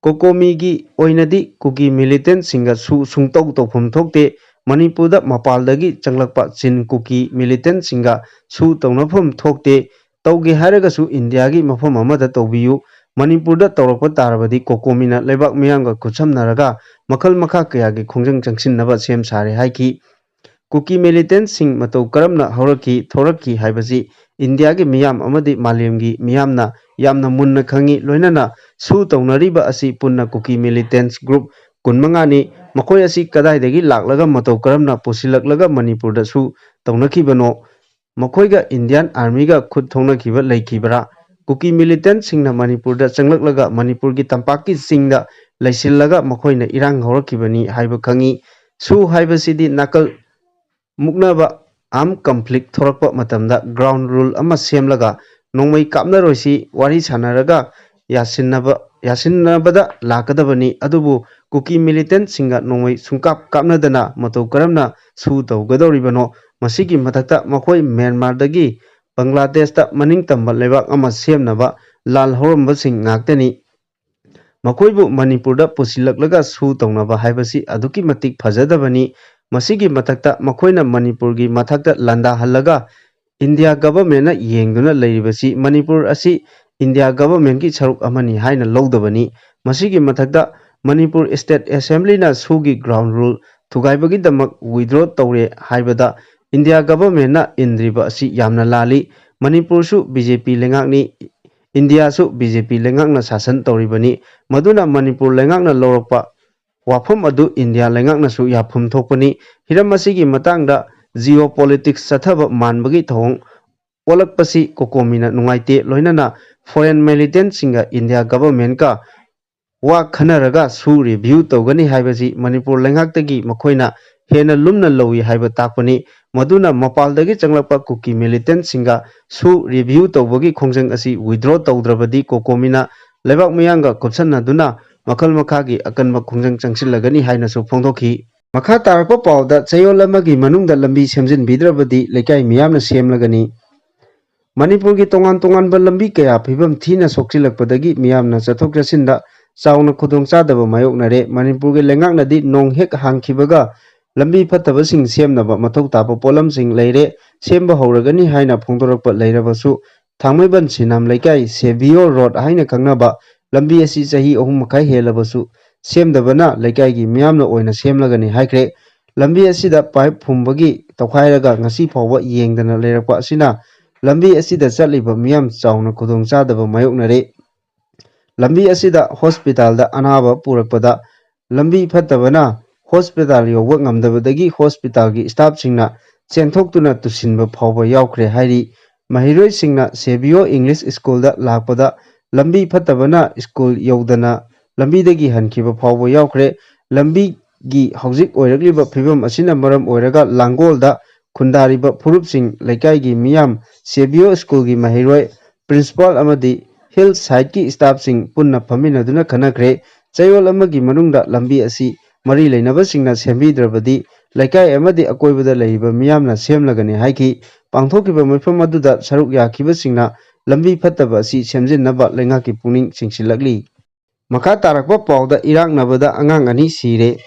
ꯀꯣꯀꯣꯃꯤꯒꯤ ꯑꯣꯏꯅꯗꯤ ꯀꯨꯀꯤ ꯃꯤꯂꯤꯇꯦꯟꯠꯁꯤꯡꯒ ꯁꯨ ꯁꯨꯡꯇꯧ ꯇꯧꯐꯝ ꯊꯣꯛꯇꯦ꯫ ꯃꯅꯤꯄꯨꯔꯗ ꯃꯄꯥꯜꯗꯒꯤ ꯆꯪꯂꯛꯄ ꯆꯤꯟ ꯀꯨꯀꯤ ꯃꯤꯂꯤꯇꯦꯟꯠꯁꯤꯡꯒ ꯁꯨ ꯇꯧꯅꯐꯝ ꯊꯣꯛꯇꯦ꯫ ꯇꯧꯒꯦ ꯍꯥꯏꯔꯒꯁꯨ ꯏꯟꯗꯤꯌꯥꯒꯤ ꯃꯐꯝ ꯑꯃꯗ ꯇꯧꯕꯤꯌꯨ꯫ ꯃꯅꯤꯄꯨꯔꯗ ꯇꯧꯔꯛꯄ ꯇꯥꯔꯕꯗꯤ ꯀꯣꯀꯣꯃꯤꯅ ꯂꯩꯕꯥꯛ ꯃꯤꯌꯥꯝꯒ ꯈꯨꯠꯁꯝꯅꯔꯒ ꯃꯈꯜ ꯃꯈꯥ ꯀꯌꯥꯒꯤ ꯈꯣꯡꯖꯪ ꯆꯪꯁꯤꯟꯅꯕ ꯁꯦꯝ ꯁꯥꯔꯦ ꯍꯥꯏꯈꯤ꯫ ꯀꯨꯀꯤ ꯃꯤꯂꯤꯇꯦꯟꯠꯁꯤꯡ ꯃꯇꯧ ꯀꯔꯝꯅ ꯍꯧꯔꯛꯈꯤ, ꯊꯣꯔꯛꯈꯤ ꯍꯥꯏꯕꯁꯤ ꯏꯟꯗꯤꯌꯥꯒꯤ ꯃꯤꯌꯥꯝ ꯑꯃꯗꯤ ꯃꯥꯂꯦꯝꯒꯤ ꯃꯤꯌꯥꯝꯅ ꯌꯥꯝꯅ ꯃꯨꯟꯅ ꯈꯪꯏ꯫ ꯂꯣꯏꯅꯅ ꯁꯨ ꯇꯧꯅꯔꯤꯕ ꯑꯁꯤ ꯄꯨꯟꯅ ꯀꯨꯀꯤ ꯃꯤꯂꯤꯇꯦꯟꯠꯁ ꯒ꯭ꯔꯨꯞ ꯀꯨꯟꯃꯉꯥꯅꯤ꯫ ꯃꯈꯣꯏ ꯑꯁꯤ ꯀꯗꯥꯏꯗꯒꯤ ꯂꯥꯛꯂꯒ ꯃꯇꯧ ꯀꯔꯝꯅ ꯄꯨꯁꯤꯜꯂꯛꯂꯒ ꯃꯅꯤꯄꯨꯔꯗ ꯁꯨ ꯇꯧꯅꯈꯤꯕꯅꯣ? ꯃꯈꯣꯏꯒ ꯏꯟꯗꯤꯌꯥꯟ ꯑꯥꯔꯃꯤꯒ ꯈꯨꯠ ꯊꯣꯛꯅꯈꯤꯕ ꯂꯩꯈꯤꯕ꯭ꯔꯥ? ꯀꯨꯀꯤ ꯃꯤꯂꯤꯇꯦꯟꯠꯁꯤꯡꯅ ꯃꯅꯤꯄꯨꯔꯗ ꯆꯪꯂꯛꯂꯒ ꯃꯅꯤꯄꯨꯔꯒꯤ ꯇꯝꯄꯥꯛꯀꯤ ꯆꯤꯡꯗ ꯂꯩꯁꯤꯜꯂꯒ ꯃꯈꯣꯏꯅ ꯏꯔꯥꯡ ꯍꯧꯔꯛꯈꯤꯕꯅꯤ ꯍꯥꯏꯕ ꯈꯪꯏ꯫ ꯁꯨ ꯍꯥꯏꯕꯁꯤꯗꯤ ꯅꯥꯀꯜ ꯃꯨꯛꯅꯕ, ꯑꯥꯔꯝ ꯀꯟꯐ꯭ꯂꯤꯛ ꯊꯣꯔꯛꯄ ꯃꯇꯝꯗ ꯒ꯭ꯔꯥꯎꯟ ꯔꯨꯜ ꯑꯃ ꯁꯦꯝꯂꯒ ꯅꯣꯡꯃꯩ ꯀꯥꯞꯅꯔꯣꯏꯁꯤ ꯋꯥꯔꯤ ꯁꯥꯟꯅꯔꯒ ꯌꯥꯁꯤꯟꯅꯕ, ꯌꯥꯁꯤꯟꯅꯕꯗ ꯂꯥꯛꯀꯗꯕꯅꯤ꯫ ꯑꯗꯨꯕꯨ ꯀꯨꯀꯤ ꯃꯤꯂꯤꯇꯦꯟꯠꯁꯤꯡꯒ ꯅꯣꯡꯃꯩ ꯁꯨꯡꯀꯥꯞ ꯀꯥꯞꯅꯗꯅ ꯃꯇꯧ ꯀꯔꯝꯅ ꯁꯨ ꯇꯧꯒꯗꯧꯔꯤꯕꯅꯣ? ꯃꯁꯤꯒꯤ ꯃꯊꯛꯇ ꯃꯈꯣꯏ ꯃ꯭ꯌꯥꯟꯃꯥꯔꯗꯒꯤ ꯕꯪꯒ꯭ꯂꯥꯗꯦꯁꯇ ꯃꯅꯤꯡ ꯇꯝꯕ ꯂꯩꯕꯥꯛ ꯑꯃ ꯁꯦꯝꯅꯕ ꯂꯥꯜ ꯍꯧꯔꯝꯕꯁꯤꯡ ꯉꯥꯛꯇꯅꯤ꯫ ꯃꯈꯣꯏꯕꯨ ꯃꯅꯤꯄꯨꯔꯗ ꯄꯨꯁꯤꯜꯂꯛꯂꯒ ꯁꯨ ꯇꯧꯅꯕ ꯍꯥꯏꯕꯁꯤ ꯑꯗꯨꯛꯀꯤ ꯃꯇꯤꯛ ꯐꯖꯗꯕꯅꯤ꯫ ꯃꯁꯤꯒꯤ ꯃꯊꯛꯇ ꯃꯈꯣꯏꯅ ꯃꯅꯤꯄꯨꯔꯒꯤ ꯃꯊꯛꯇ ꯂꯥꯟꯗꯥꯍꯜꯂꯒ ꯏꯟꯗꯤꯌꯥ ꯒꯚꯔꯟꯃꯦꯟꯠꯅ ꯌꯦꯡꯗꯨꯅ ꯂꯩꯔꯤꯕꯁꯤ ꯃꯅꯤꯄꯨꯔ ꯑꯁꯤ ꯏꯟꯗꯤꯌꯥ ꯒꯚꯔꯟꯃꯦꯟꯠꯀꯤ ꯁꯔꯨꯛ ꯑꯃꯅꯤ ꯍꯥꯏꯅ ꯂꯧꯗꯕꯅꯤ꯫ ꯃꯁꯤꯒꯤ ꯃꯊꯛꯇ ꯃꯅꯤꯄꯨꯔ ꯁ꯭ꯇꯦꯠ ꯑꯦꯁꯦꯝꯕ꯭ꯂꯤꯅ ꯁꯨꯒꯤ ꯒ꯭ꯔꯥꯎꯟ ꯔꯨꯜ ꯊꯨꯒꯥꯏꯕꯒꯤꯗꯃꯛ ꯋꯤꯗ꯭ꯔꯣ ꯇꯧꯔꯦ ꯍꯥꯏꯕꯗ ꯏꯟꯗꯤꯌꯥ ꯒꯚꯔꯟꯃꯦꯟꯠꯅ ꯏꯟꯗ꯭ꯔꯤꯕ ꯑꯁꯤ ꯌꯥꯝꯅ ꯂꯥꯜꯂꯤ꯫ ꯃꯅꯤꯄꯨꯔꯁꯨ ꯕꯤ ꯖꯦ ꯄꯤ ꯂꯩꯉꯥꯛꯅꯤ, ꯏꯟꯗꯤꯌꯥꯁꯨ ꯕꯤ ꯖꯦ ꯄꯤ ꯂꯩꯉꯥꯛꯅ ꯁꯥꯁꯟ ꯇꯧꯔꯤꯕꯅꯤ꯫ ꯃꯗꯨꯅ ꯃꯅꯤꯄꯨꯔ ꯂꯩꯉꯥꯛꯅ ꯂꯧꯔꯛꯄ ꯋꯥꯐꯝ ꯑꯗꯨ ꯏꯟꯗꯤꯌꯥ ꯂꯩꯉꯥꯛꯅꯁꯨ ꯌꯥꯐꯝ ꯊꯣꯛꯄꯅꯤ꯫ ꯍꯤꯔꯝ ꯑꯁꯤꯒꯤ ꯃꯇꯥꯡꯗ ꯖꯤꯑꯣ ꯄꯣꯂꯤꯇꯤꯛꯁ ꯆꯠꯊꯕ ꯃꯥꯟꯕꯒꯤ ꯊꯧꯑꯣꯡ ꯑꯣꯜꯂꯛꯄꯁꯤ ꯀꯣꯀꯣꯃꯤꯅ ꯅꯨꯡꯉꯥꯏꯇꯦ꯫ ꯂꯣꯏꯅꯅ ꯐꯣꯔꯦꯟ ꯃꯤꯂꯤꯇꯦꯟꯠꯁꯤꯡꯒ ꯏꯟꯗꯤꯌꯥ ꯒꯚꯔꯟꯃꯦꯟꯠꯀ ꯋꯥ ꯈꯟꯅꯔꯒ ꯁꯨ ꯔꯤꯚ꯭ꯌꯨ ꯇꯧꯒꯅꯤ ꯍꯥꯏꯕꯁꯤ ꯃꯅꯤꯄꯨꯔ ꯂꯩꯉꯥꯛꯇꯒꯤ ꯃꯈꯣꯏꯅ ꯍꯦꯟꯅ ꯂꯨꯝꯅ ꯂꯧꯏ ꯍꯥꯏꯕ ꯇꯥꯛꯄꯅꯤ꯫ ꯃꯗꯨꯅ ꯃꯄꯥꯜꯗꯒꯤ ꯆꯪꯂꯛꯄ ꯀꯨꯀꯤ ꯃꯤꯂꯤꯇꯦꯟꯠꯁꯤꯡꯒ ꯁꯨ ꯔꯤꯚ꯭ꯌꯨ ꯇꯧꯕꯒꯤ ꯈꯣꯡꯖꯪ ꯑꯁꯤ ꯋꯤꯗ꯭ꯔꯣ ꯇꯧꯗ꯭ꯔꯕꯗꯤ ꯀꯣꯀꯣꯃꯤꯅ ꯂꯩꯕꯥꯛ ꯃꯤꯌꯥꯝꯒ ꯀꯨꯞꯁꯟꯅꯗꯨꯅ ꯃꯈꯜ ꯃꯈꯥꯒꯤ ꯑꯀꯟꯕ ꯈꯣꯡꯖꯪ ꯆꯪꯁꯤꯜꯂꯒꯅꯤ ꯍꯥꯏꯅꯁꯨ ꯐꯣꯡꯗꯣꯛꯈꯤ꯫ ꯃꯈꯥ ꯇꯥꯔꯛꯄ ꯄꯥꯎꯗ ꯆꯌꯣꯜ ꯑꯃꯒꯤ ꯃꯅꯨꯡꯗ ꯂꯝꯕꯤ ꯁꯦꯝꯖꯤꯟꯕꯤꯗ꯭ꯔꯕꯗꯤ ꯂꯩꯀꯥꯏ ꯃꯤꯌꯥꯝꯅ ꯁꯦꯝꯂꯒꯅꯤ꯫ ꯃꯅꯤꯄꯨꯔꯒꯤ ꯇꯣꯉꯥꯟ ꯇꯣꯉꯥꯟꯕ ꯂꯝꯕꯤ ꯀꯌꯥ ꯐꯤꯕꯝ ꯊꯤꯅ ꯁꯣꯛꯆꯤꯜꯂꯛꯄꯗꯒꯤ ꯃꯤꯌꯥꯝꯅ ꯆꯠꯊꯣꯛ ꯆꯠꯁꯤꯟꯗ ꯆꯥꯎꯅ ꯈꯨꯗꯣꯡꯆꯥꯗꯕ ꯃꯥꯌꯣꯛꯅꯔꯦ꯫ ꯃꯅꯤꯄꯨꯔꯒꯤ ꯂꯩꯉꯥꯛꯅꯗꯤ ꯅꯣꯡ ꯍꯦꯛ ꯍꯥꯡꯈꯤꯕꯒ ꯂꯝꯕꯤ ꯐꯠꯇꯕꯁꯤꯡ ꯁꯦꯝꯅꯕ ꯃꯊꯧ ꯇꯥꯕ ꯄꯣꯠꯂꯝꯁꯤꯡ ꯂꯩꯔꯦ, ꯁꯦꯝꯕ ꯍꯧꯔꯒꯅꯤ ꯍꯥꯏꯅ ꯐꯣꯡꯗꯣꯔꯛꯄ ꯂꯩꯔꯕꯁꯨ, ꯊꯥꯡꯃꯩꯕꯟ ꯁꯤꯅꯥꯝ ꯂꯩꯀꯥꯏ ꯁꯦꯚꯤꯌꯣꯔ ꯔꯣꯗ ꯍꯥꯏꯅ ꯈꯪꯅꯕ ꯂꯝꯕꯤ ꯑꯁꯤ ꯆꯍꯤ ꯑꯍꯨꯝ ꯃꯈꯥꯏ ꯍꯦꯜꯂꯕꯁꯨ ꯁꯦꯝꯗꯕꯅ ꯂꯩꯀꯥꯏꯒꯤ ꯃꯤꯌꯥꯝꯅ ꯑꯣꯏꯅ ꯁꯦꯝꯂꯒꯅꯤ ꯍꯥꯏꯈ꯭ꯔꯦ꯫ ꯂꯝꯕꯤ ꯑꯁꯤꯗ ꯄꯥꯏꯞ ꯐꯨꯝꯕꯒꯤ ꯇꯧꯈꯥꯏꯔꯒ ꯉꯁꯤ ꯐꯥꯎꯕ ꯌꯦꯡꯗꯅ ꯂꯩꯔꯛꯄ ꯑꯁꯤꯅ ꯂꯝꯕꯤ ꯑꯁꯤꯗ ꯆꯠꯂꯤꯕ ꯃꯤꯌꯥꯝ ꯆꯥꯎꯅ ꯈꯨꯗꯣꯡꯆꯥꯗꯕ ꯃꯥꯌꯣꯛꯅꯔꯦ꯫ ꯂꯝꯕꯤ ꯑꯁꯤꯗ ꯍꯣꯁꯄꯤꯇꯥꯜꯗ ꯑꯅꯥꯕ ꯄꯨꯔꯛꯄꯗ ꯂꯝꯕꯤ ꯐꯠꯇꯕꯅ ꯍꯣꯁꯄꯤꯇꯥꯜ ꯌꯧꯕ ꯉꯝꯗꯕꯗꯒꯤ ꯍꯣꯁꯄꯤꯇꯥꯜꯒꯤ ꯁ꯭ꯇꯥꯐꯁꯤꯡꯅ ꯆꯦꯟꯊꯣꯛꯇꯨꯅ ꯇꯨꯁꯤꯟꯕ ꯐꯥꯎꯕ ꯌꯥꯎꯈ꯭ꯔꯦ ꯍꯥꯏꯔꯤ꯫ ꯃꯍꯩꯔꯣꯏꯁꯤꯡꯅ ꯁꯦꯕꯤꯌꯣ ꯏꯪꯂꯤꯁ ꯁ꯭ꯀꯨꯜꯗ ꯂꯥꯛꯄꯗ ꯂꯝꯕꯤ ꯐꯠꯇꯕꯅ ꯁ꯭ꯀꯨꯜ ꯌꯧꯗꯅ ꯂꯝꯕꯤꯗꯒꯤ ꯍꯟꯈꯤꯕ ꯐꯥꯎꯕ ꯌꯥꯎꯈ꯭ꯔꯦ꯫ ꯂꯝꯕꯤꯒꯤ ꯍꯧꯖꯤꯛ ꯑꯣꯏꯔꯛꯂꯤꯕ ꯐꯤꯕꯝ ꯑꯁꯤꯅ ꯃꯔꯝ ꯑꯣꯏꯔꯒ ꯂꯥꯡꯒꯣꯜꯗ ꯈꯨꯟꯗꯥꯔꯤꯕ ꯐꯨꯔꯨꯞꯁꯤꯡ, ꯂꯩꯀꯥꯏꯒꯤ ꯃꯤꯌꯥꯝ, ꯁꯦꯕꯤꯌꯣ ꯁ꯭ꯀꯨꯜꯒꯤ ꯃꯍꯩꯔꯣꯏ, ꯄ꯭ꯔꯤꯟꯁꯤꯄꯥꯜ ꯑꯃꯗꯤ ꯍꯤꯜ ꯁꯥꯏꯠꯀꯤ ꯁ꯭ꯇꯥꯐꯁꯤꯡ ꯄꯨꯟꯅ ꯐꯝꯃꯤꯟꯅꯗꯨꯅ ꯈꯟꯅꯈ꯭ꯔꯦ꯫ ꯆꯌꯣꯜ ꯑꯃꯒꯤ ꯃꯅꯨꯡꯗ ꯂꯝꯕꯤ ꯑꯁꯤ ꯃꯔꯤ ꯂꯩꯅꯕꯁꯤꯡꯅ ꯁꯦꯝꯕꯤꯗ꯭ꯔꯕꯗꯤ ꯂꯩꯀꯥꯏ ꯑꯃꯗꯤ ꯑꯀꯣꯏꯕꯗ ꯂꯩꯔꯤꯕ ꯃꯤꯌꯥꯝꯅ ꯁꯦꯝꯂꯒꯅꯤ ꯍꯥꯏꯈꯤ꯫ ꯄꯥꯡꯊꯣꯛꯈꯤꯕ ꯃꯤꯐꯝ ꯑꯗꯨꯗ ꯁꯔꯨꯛ ꯌꯥꯈꯤꯕꯁꯤꯡꯅ ꯂꯝꯕꯤ ꯐꯠꯇꯕ ꯑꯁꯤ ꯁꯦꯝꯖꯤꯟꯅꯕ ꯂꯩꯉꯥꯛꯀꯤ ꯄꯨꯛꯅꯤꯡ ꯆꯤꯡꯁꯤꯜꯂꯛꯂꯤ꯫ ꯃꯈꯥ ꯇꯥꯔꯛꯄ ꯄꯥꯎꯗ ꯏꯔꯥꯛꯅꯕꯗ ꯑꯉꯥꯡ ꯑꯅꯤ ꯁꯤꯔꯦ꯫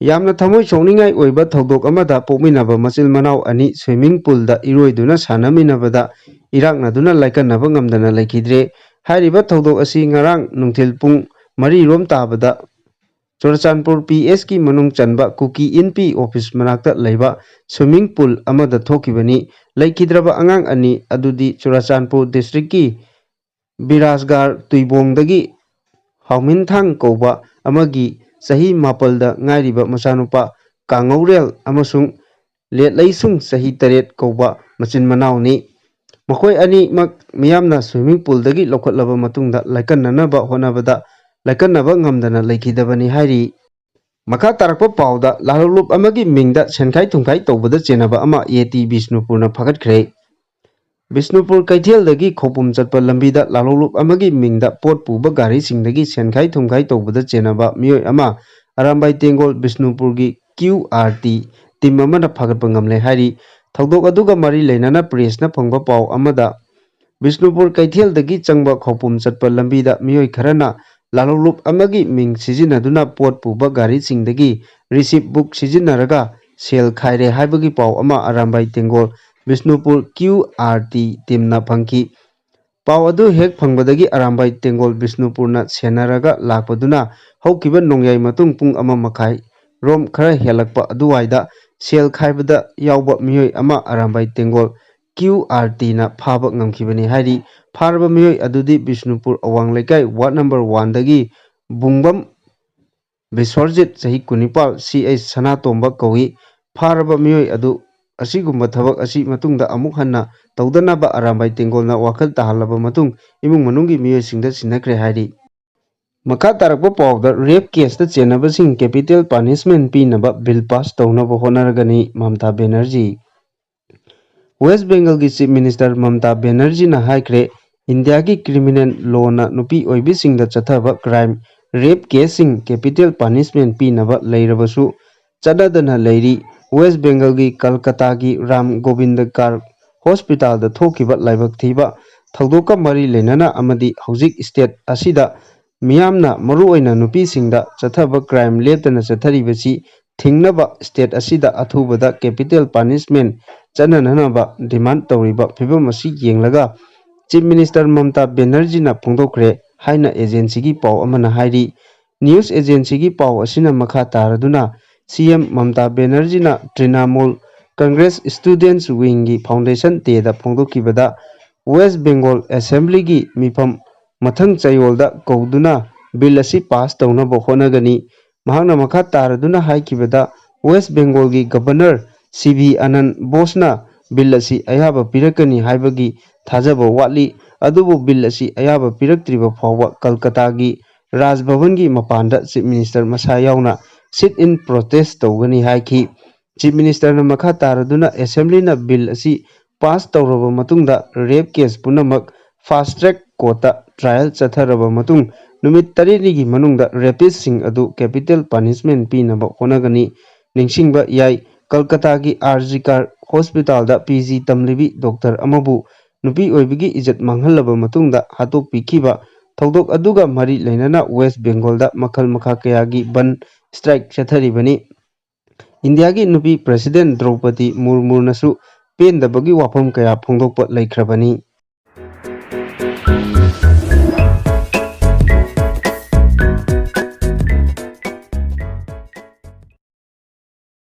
ꯌꯥꯝꯅ ꯊꯃꯣꯏ ꯁꯣꯛꯅꯤꯡꯉꯥꯏ ꯑꯣꯏꯕ ꯊꯧꯗꯣꯛ ꯑꯃꯗ ꯄꯣꯛꯃꯤꯟꯅꯕ ꯃꯆꯤꯟ ꯃꯅꯥꯎ ꯑꯅꯤ swimming poolꯗ ꯏꯔꯣꯏꯗꯨꯅ ꯁꯥꯟꯅꯃꯤꯟꯅꯕꯗ ꯏꯔꯥꯛꯅꯗꯨꯅ ꯂꯥꯏꯀꯠꯅꯕ ꯉꯝꯗꯅ ꯂꯩꯈꯤꯗ꯭ꯔꯦ꯫ ꯍꯥꯏꯔꯤꯕ ꯊꯧꯗꯣꯛ ꯑꯁꯤ ꯉꯔꯥꯡ ꯅꯨꯡꯊꯤꯜ ꯄꯨꯡ ꯃꯔꯤ ꯔꯣꯝ ꯇꯥꯕꯗ ꯆꯨꯔꯆꯥꯟꯄꯨꯔ P Sꯀꯤ ꯃꯅꯨꯡ ꯆꯟꯕ ꯀꯨꯀꯤ ꯏꯟꯄꯤ ꯑꯣꯐꯤꯁ ꯃꯅꯥꯛꯇ ꯂꯩꯕ swimming pool ꯑꯃꯗ ꯊꯣꯛꯈꯤꯕꯅꯤ꯫ ꯂꯩꯈꯤꯗ꯭ꯔꯕ ꯑꯉꯥꯡ ꯑꯅꯤ ꯑꯗꯨꯗꯤ ꯆꯨꯔꯆꯥꯟꯄꯨꯔ districtꯀꯤ ꯕꯤꯔꯥꯖꯒꯥꯔ ꯇꯨꯏꯕꯣꯡꯗꯒꯤ ꯍꯥꯎꯃꯤꯟꯊꯥꯡ ꯀꯧꯕ ꯑꯃꯒꯤ ꯆꯍꯤ ꯃꯥꯄꯜꯗ ꯉꯥꯏꯔꯤꯕ ꯃꯆꯥꯅꯨꯄꯥ ꯀꯥꯡꯉꯧꯔꯦꯜ ꯑꯃꯁꯨꯡ ꯂꯦꯠꯂꯩꯁꯨꯡ ꯆꯍꯤ ꯇꯔꯦꯠ ꯀꯧꯕ ꯃꯆꯤꯟ ꯃꯅꯥꯎꯅꯤ꯫ ꯃꯈꯣꯏ ꯑꯅꯤꯃꯛ ꯃꯤꯌꯥꯝꯅ swimming poolꯗꯒꯤ ꯂꯧꯈꯠꯂꯕ ꯃꯇꯨꯡꯗ ꯂꯥꯏꯀꯠꯅꯅꯕ ꯍꯣꯠꯅꯕꯗ ꯂꯥꯏꯀꯠꯅꯕ ꯉꯝꯗꯅ ꯂꯩꯈꯤꯗꯕꯅꯤ ꯍꯥꯏꯔꯤ꯫ ꯃꯈꯥ ꯇꯥꯔꯛꯄ ꯄꯥꯎꯗ ꯂꯥꯂꯣꯡꯂꯨꯞ ꯑꯃꯒꯤ ꯃꯤꯡꯗ ꯁꯦꯟꯈꯥꯏ ꯊꯨꯝꯈꯥꯏ ꯇꯧꯕꯗ ꯆꯦꯟꯅꯕ ꯑꯃ A T ꯕꯤꯁꯅꯨꯄꯨꯔꯅ ꯐꯥꯒꯠꯈ꯭ꯔꯦ꯫ ꯕꯤꯁꯅꯨꯄꯨꯔ ꯀꯩꯊꯦꯜꯗꯒꯤ ꯈꯧꯄꯨꯝ ꯆꯠꯄ ꯂꯝꯕꯤꯗ ꯂꯥꯂꯣꯡꯂꯨꯞ ꯑꯃꯒꯤ ꯃꯤꯡꯗ ꯄꯣꯠ ꯄꯨꯕ ꯒꯥꯔꯤꯁꯤꯡꯗꯒꯤ ꯁꯦꯟꯈꯥꯏ ꯊꯨꯝꯈꯥꯏ ꯇꯧꯕꯗ ꯆꯦꯟꯅꯕ ꯃꯤꯑꯣꯏ ꯑꯃ Arambai ꯇꯦꯡꯒꯣꯜ ꯕꯤꯁꯅꯨꯄꯨꯔꯒꯤ Q R T team ꯑꯃꯅ ꯐꯥꯒꯠꯄ ꯉꯝꯂꯦ ꯍꯥꯏꯔꯤ꯫ ꯊꯧꯗꯣꯛ ꯑꯗꯨꯒ ꯃꯔꯤ ꯂꯩꯅꯅ pressꯅ ꯐꯪꯕ ꯄꯥꯎ ꯑꯃꯗ ꯕꯤꯁꯅꯨꯄꯨꯔ ꯀꯩꯊꯦꯜꯗꯒꯤ ꯆꯪꯕ ꯈꯧꯄꯨꯝ ꯆꯠꯄ ꯂꯝꯕꯤꯗ ꯃꯤꯑꯣꯏ ꯈꯔꯅ ꯂꯥꯂꯣꯡꯂꯨꯞ ꯑꯃꯒꯤ ꯃꯤꯡ ꯁꯤꯖꯤꯟꯅꯗꯨꯅ ꯄꯣꯠ ꯄꯨꯕ ꯒꯥꯔꯤꯁꯤꯡꯗꯒꯤ receipt book ꯁꯤꯖꯤꯟꯅꯔꯒ ꯁꯦꯜ ꯈꯥꯏꯔꯦ ꯍꯥꯏꯕꯒꯤ ꯄꯥꯎ ꯑꯃ Arambai ꯇꯦꯡꯒꯣꯜ Bishnupur Q R T teamꯅ ꯐꯪꯈꯤ꯫ ꯄꯥꯎ ꯑꯗꯨ ꯍꯦꯛ ꯐꯪꯕꯗꯒꯤ ꯑꯔꯥꯝꯕꯥꯏ ꯇꯦꯡꯒꯣꯜ ꯕꯤꯁꯅꯨꯄꯨꯔꯅ ꯁꯦꯟꯅꯔꯒ ꯂꯥꯛꯄꯗꯨꯅ ꯍꯧꯈꯤꯕ ꯅꯣꯡꯌꯥꯏ ꯃꯇꯨꯡ ꯄꯨꯡ ꯑꯃ ꯃꯈꯥꯏ ꯔꯣꯝ ꯈꯔ ꯍꯦꯜꯂꯛꯄ ꯑꯗꯨꯋꯥꯏꯗ ꯁꯦꯜ ꯈꯥꯏꯕꯗ ꯌꯥꯎꯕ ꯃꯤꯑꯣꯏ ꯑꯃ ꯑꯔꯥꯝꯕꯥꯏ ꯇꯦꯡꯒꯣꯜ ꯀ꯭ꯌꯨ ꯑꯥꯔ ꯇꯤꯅ ꯐꯥꯕ ꯉꯝꯈꯤꯕꯅꯤ ꯍꯥꯏꯔꯤ꯫ ꯐꯥꯔꯕ ꯃꯤꯑꯣꯏ ꯑꯗꯨꯗꯤ ꯕꯤꯁꯅꯨꯄꯨꯔ ꯑꯋꯥꯡ ꯂꯩꯀꯥꯏ ꯋꯥꯔꯗ ꯅꯝꯕꯔ ꯋꯥꯟꯗꯒꯤ ꯕꯨꯡꯕꯝ ꯕꯤꯁ꯭ꯋꯔꯖꯤꯠ, ꯆꯍꯤ ꯀꯨꯟꯅꯤꯄꯥꯜ, ꯁꯤ ꯑꯩꯆ ꯁꯅꯥꯇꯣꯝꯕ ꯀꯧꯏ꯫ ꯐꯥꯔꯕ ꯃꯤꯑꯣꯏ ꯑꯗꯨ ꯑꯁꯤꯒꯨꯝꯕ ꯊꯕꯛ ꯑꯁꯤ ꯃꯇꯨꯡꯗ ꯑꯃꯨꯛ ꯍꯟꯅ ꯇꯧꯗꯅꯕ ꯑꯔꯥꯝꯕꯥꯏ ꯇꯦꯡꯒꯣꯜꯅ ꯋꯥꯈꯜ ꯇꯥꯍꯜꯂꯕ ꯃꯇꯨꯡ ꯏꯃꯨꯡ ꯃꯅꯨꯡꯒꯤ ꯃꯤꯑꯣꯏꯁꯤꯡꯗ ꯁꯤꯟꯅꯈ꯭ꯔꯦ ꯍꯥꯏꯔꯤ꯫ ꯃꯈꯥ ꯇꯥꯔꯛꯄ ꯄꯥꯎꯗ, ꯔꯦꯞ ꯀꯦꯁꯇ ꯆꯦꯟꯅꯕꯁꯤꯡ ꯀꯦꯄꯤꯇꯦꯜ ꯄꯥꯅꯤꯁꯃꯦꯟ ꯄꯤꯅꯕ ꯕꯤꯜ ꯄꯥꯁ ꯇꯧꯅꯕ ꯍꯣꯠꯅꯔꯒꯅꯤ, ꯃꯃꯇꯥ ꯕꯦꯅꯔꯖꯤ꯫ ꯋꯦꯁ ꯕꯦꯡꯒꯜꯒꯤ ꯆꯤꯐ ꯃꯤꯅꯤꯁꯇꯔ ꯃꯃꯇꯥ ꯕꯦꯅꯔꯖꯤꯅ ꯍꯥꯏꯈ꯭ꯔꯦ, ꯏꯟꯗꯤꯌꯥꯒꯤ ꯀ꯭ꯔꯤꯃꯤꯅꯦꯜ ꯂꯣꯅ ꯅꯨꯄꯤ ꯑꯣꯏꯕꯤꯁꯤꯡꯗ ꯆꯠꯊꯕ ꯀ꯭ꯔꯥꯏꯝ, ꯔꯦꯞ ꯀꯦꯁꯁꯤꯡ ꯀꯦꯄꯤꯇꯦꯜ ꯄꯥꯅꯤꯁꯃꯦꯟ ꯄꯤꯅꯕ ꯂꯩꯔꯕꯁꯨ, ꯆꯠꯅꯗꯅ ꯂꯩꯔꯤ꯫ ꯋꯦꯁ ꯕꯦꯡꯒꯜꯒꯤ ꯀꯜꯀꯇꯥꯒꯤ ꯔꯥꯝ ꯒꯣꯕꯤꯟꯗ ꯀꯥꯔ ꯍꯣꯁꯄꯤꯇꯥꯜꯗ ꯊꯣꯛꯈꯤꯕ ꯂꯥꯏꯕꯛ ꯊꯤꯕ ꯊꯧꯗꯣꯛꯀ ꯃꯔꯤ ꯂꯩꯅꯅ ꯑꯃꯗꯤ ꯍꯧꯖꯤꯛ ꯁ꯭ꯇꯦꯠ ꯑꯁꯤꯗ ꯃꯤꯌꯥꯝꯅ, ꯃꯔꯨꯑꯣꯏꯅ ꯅꯨꯄꯤꯁꯤꯡꯗ ꯆꯠꯊꯕ ꯀ꯭ꯔꯥꯏꯝ ꯂꯦꯞꯇꯅ ꯆꯠꯊꯔꯤꯕꯁꯤ ꯊꯤꯡꯅꯕ ꯁ꯭ꯇꯦꯠ ꯑꯁꯤꯗ ꯑꯊꯨꯕꯗ ꯀꯦꯄꯤꯇꯦꯜ ꯄꯥꯅꯤꯁꯃꯦꯟ ꯆꯠꯅꯅꯅꯕ ꯗꯤꯃꯥꯟ ꯇꯧꯔꯤꯕ ꯐꯤꯚꯝ ꯑꯁꯤ ꯌꯦꯡꯂꯒ ꯆꯤꯐ ꯃꯤꯅꯤꯁꯇꯔ ꯃꯃꯇꯥ ꯕꯦꯅꯔꯖꯤꯅ ꯐꯣꯡꯗꯣꯛꯈ꯭ꯔꯦ ꯍꯥꯏꯅ ꯑꯦꯖꯦꯟꯁꯤꯒꯤ ꯄꯥꯎ ꯑꯃꯅ ꯍꯥꯏꯔꯤ꯫ ꯅ꯭ꯌꯨꯁ ꯑꯦꯖꯦꯟꯁꯤꯒꯤ ꯄꯥꯎ ꯑꯁꯤꯅ ꯃꯈꯥ ꯇꯥꯔꯗꯨꯅ, ꯁꯤ ꯑꯦꯝ ꯃꯃꯇꯥ ꯕꯦꯅꯔꯖꯤꯅ ꯇ꯭ꯔꯤꯅꯥꯃꯨꯜ ꯀꯪꯒ꯭ꯔꯦꯁ ꯁ꯭ꯇꯨꯗꯦꯟꯠꯁ ꯋꯤꯡꯒꯤ ꯐꯥꯎꯟꯗꯦꯁꯟ ꯗꯦꯗ ꯐꯣꯡꯗꯣꯛꯈꯤꯕꯗ, ꯋꯦꯁ ꯕꯦꯡꯒꯣꯜ ꯑꯦꯁꯦꯝꯕ꯭ꯂꯤꯒꯤ ꯃꯤꯐꯝ ꯃꯊꯪ ꯆꯌꯣꯜꯗ ꯀꯧꯗꯨꯅ ꯕꯤꯜ ꯑꯁꯤ ꯄꯥꯁ ꯇꯧꯅꯕ ꯍꯣꯠꯅꯒꯅꯤ꯫ ꯃꯍꯥꯛꯅ ꯃꯈꯥ ꯇꯥꯔꯗꯨꯅ ꯍꯥꯏꯈꯤꯕꯗ, ꯋꯦꯁ ꯕꯦꯡꯒꯣꯜꯒꯤ ꯒꯕꯔꯅꯔ ꯁꯤ ꯚꯤ ꯑꯅꯟ ꯕꯣꯁꯅ ꯕꯤꯜ ꯑꯁꯤ ꯑꯌꯥꯕ ꯄꯤꯔꯛꯀꯅꯤ ꯍꯥꯏꯕꯒꯤ ꯊꯥꯖꯕ ꯋꯥꯠꯂꯤ, ꯑꯗꯨꯕꯨ ꯕꯤꯜ ꯑꯁꯤ ꯑꯌꯥꯕ ꯄꯤꯔꯛꯇ꯭ꯔꯤꯕ ꯐꯥꯎꯕ ꯀꯜꯀꯇꯥꯒꯤ ꯔꯥꯖ ꯚꯕꯟꯒꯤ ꯃꯄꯥꯟꯗ ꯆꯤꯐ ꯃꯤꯅꯤꯁꯇꯔ ꯃꯁꯥ ꯌꯥꯎꯅ ꯁꯤꯠ ꯏꯟ ꯄ꯭ꯔꯣꯇꯦꯁ ꯇꯧꯒꯅꯤ ꯍꯥꯏꯈꯤ꯫ ꯆꯤꯐ ꯃꯤꯅꯤꯁꯇꯔꯅ ꯃꯈꯥ ꯇꯥꯔꯗꯨꯅ ꯑꯦꯁꯦꯝꯕ꯭ꯂꯤꯅ ꯕꯤꯜ ꯑꯁꯤ ꯄꯥꯁ ꯇꯧꯔꯕ ꯃꯇꯨꯡꯗ ꯔꯦꯞ ꯀꯦꯁ ꯄꯨꯝꯅꯃꯛ ꯐꯥꯁ ꯇ꯭ꯔꯦꯛ ꯀꯣꯔꯠꯇ ꯇ꯭ꯔꯥꯏꯌꯦꯜ ꯆꯠꯊꯔꯕ ꯃꯇꯨꯡ ꯅꯨꯃꯤꯠ ꯇꯔꯦꯠꯅꯤꯒꯤ ꯃꯅꯨꯡꯗ ꯔꯦꯄꯤꯁꯁꯤꯡ ꯑꯗꯨ ꯀꯦꯄꯤꯇꯦꯜ ꯄꯥꯅꯤꯁꯃꯦꯟ ꯄꯤꯅꯕ ꯍꯣꯠꯅꯒꯅꯤ꯫ ꯅꯤꯡꯁꯤꯡꯕ ꯌꯥꯏ, ꯀꯜꯀꯇꯥꯒꯤ ꯑꯥꯔ ꯖꯤ ꯀꯥꯔ ꯍꯣꯁꯄꯤꯇꯥꯜꯗ ꯄꯤ ꯖꯤ ꯇꯝꯂꯤꯕꯤ ꯗꯣꯛꯇꯔ ꯑꯃꯕꯨ ꯅꯨꯄꯤ ꯑꯣꯏꯕꯒꯤ ꯏꯖꯠ ꯃꯥꯡꯍꯜꯂꯕ ꯃꯇꯨꯡꯗ ꯍꯥꯠꯇꯣꯛꯄꯤꯈꯤꯕ ꯊꯧꯗꯣꯛ ꯑꯗꯨꯒ ꯃꯔꯤ ꯂꯩꯅꯅ ꯋꯦꯁ ꯕꯦꯡꯒꯣꯜꯗ ꯃꯈꯜ ꯃꯈꯥ ꯀꯌꯥꯒꯤ ꯕꯟ ꯁ꯭ꯇ꯭ꯔꯥꯏꯛ ꯆꯠꯊꯔꯤꯕꯅꯤ꯫ ꯏꯟꯗꯤꯌꯥꯒꯤ ꯅꯨꯄꯤ ꯄ꯭ꯔꯦꯁꯤꯗꯦꯟꯠ ꯗ꯭ꯔꯧꯄꯗꯤ ꯃꯨꯔꯃꯨꯅꯁꯨ ꯄꯦꯟꯗꯕꯒꯤ ꯋꯥꯐꯝ ꯀꯌꯥ ꯐꯣꯡꯗꯣꯛꯄ ꯂꯩꯈ꯭ꯔꯕꯅꯤ꯫